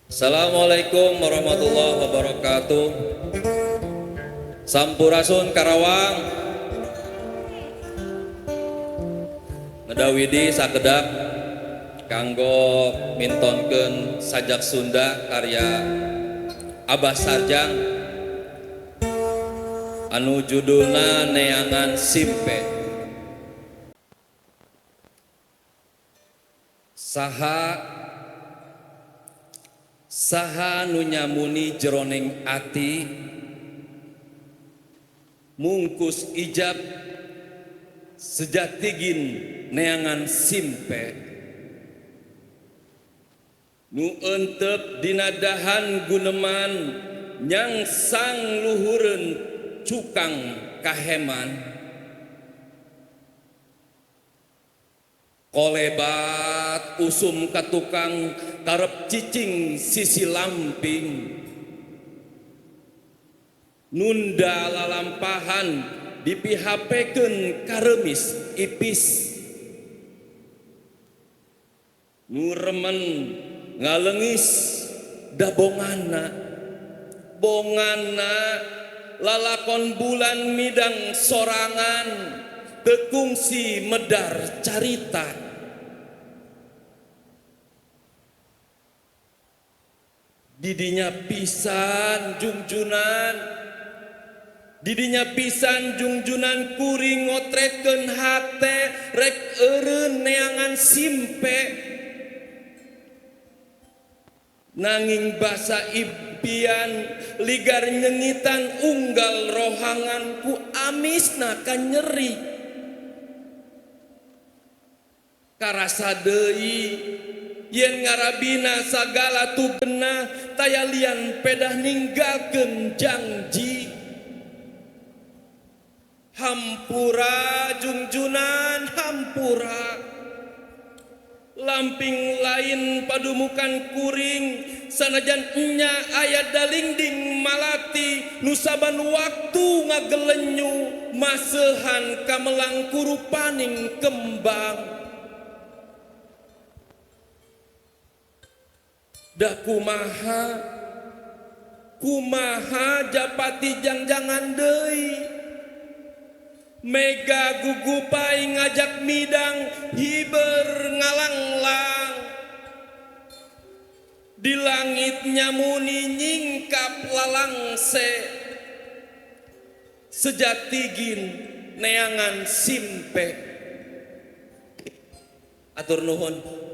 Assalamualaikum warahmatullahi wabarakatuh. Sampurasun Karawang. Ngedawidi sakedak kanggo mintonkeun sajak Sunda karya Abah Sarjang anu judulna Neangan Simpe. Saha saha nu nyamuni jeroning ati mungkus ijab sejatigin neangan simpe nu entep dinadahan guneman nyangsang luhureun cukang kaheman kolebat usum ka tukang karep cicing sisi lamping nunda lalampahan dipihapekeun karemis ipis nu remen ngalengis dabongana bongana lalakon bulan midang sorangan tekungsi medar carita didinya pisan jungjunan didinya pisan jungjunan kuring ngotretkeun hate rek eureun neangan simpe nanging basa impian ligar nyengitan unggal rohangan ku amisna ka nyeri karasa deui yen ngarabina sagala tugena taya lian pedah ninggalkeun janji hampura jungjunan hampura lamping lain padumukan kuring sanajan enya aya dalingding malati nu saban waktu ngagelenyu masehan kamelang kurupaning kembang dah kumaha kumaha japati jangjangan deui mega gugupai ngajak midang hiber ngalanglang di langit nyamuni nyingkap lalangse sejatigin neangan simpe. Atur nuhun.